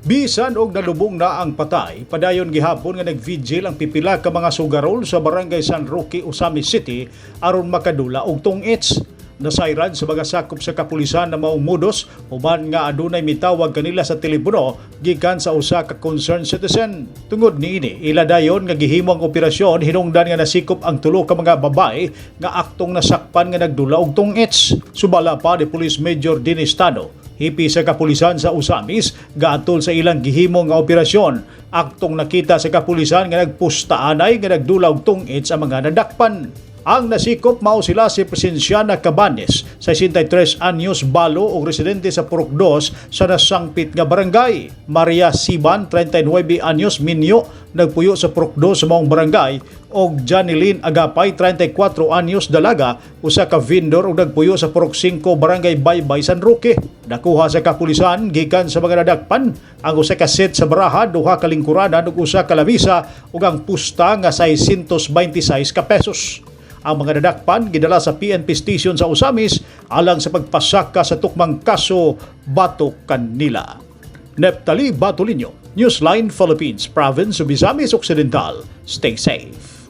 Bisan og nalubong na ang patay, padayon gihapon nga nagvigil ang pipila ka mga sugarol sa Barangay San Roque, Ozamiz City aron makadula og tong-its. Nasayran sa mga sakop sa kapulisan na maong modus human nga adunay mitawag kanila sa telepono gikan sa usa ka concerned citizen. Tungod niini, ila dayon nga gihimo ang operasyon hinungdan nga nasikop ang tulo ka mga babae nga aktong nasakpan nga nagdula og tong-its. Subala pa ni Police Major Dennis Tano, hepe sa kapulisan sa Ozamiz, gaatol sa ilang gihimo nga operasyon. Aktong nakita sa kapulisan nga nagpustaanay nga nagdula og tong-its ang mga nadakpan. Ang nasikop mao sila si Presenciana Cabanes, 63 anyos, balo og residente sa Purok 2 sa nasangpit nga barangay. Maria Siban, 39 anyos, minyo, nagpuyo sa Purok 2 sa maong barangay, og Janeline Agapay, 34 anyos, dalaga, usa ka vendor og nagpuyo sa Purok 5, Barangay Baybay, San Roque. Nakuha sa kapulisan gikan sa mga nadakpan ang usa ka set sa baraha, duha ka lingkuranan ug usa ka lamisa ug ang pusta nga 626 ka pesos. Ang mga nadakpan gidala sa PNP station sa Ozamiz alang sa pagpasaka sa tukmang kaso batok kanila. Neptali Batolino, Newsline Philippines, Province of Misamis Occidental. Stay safe.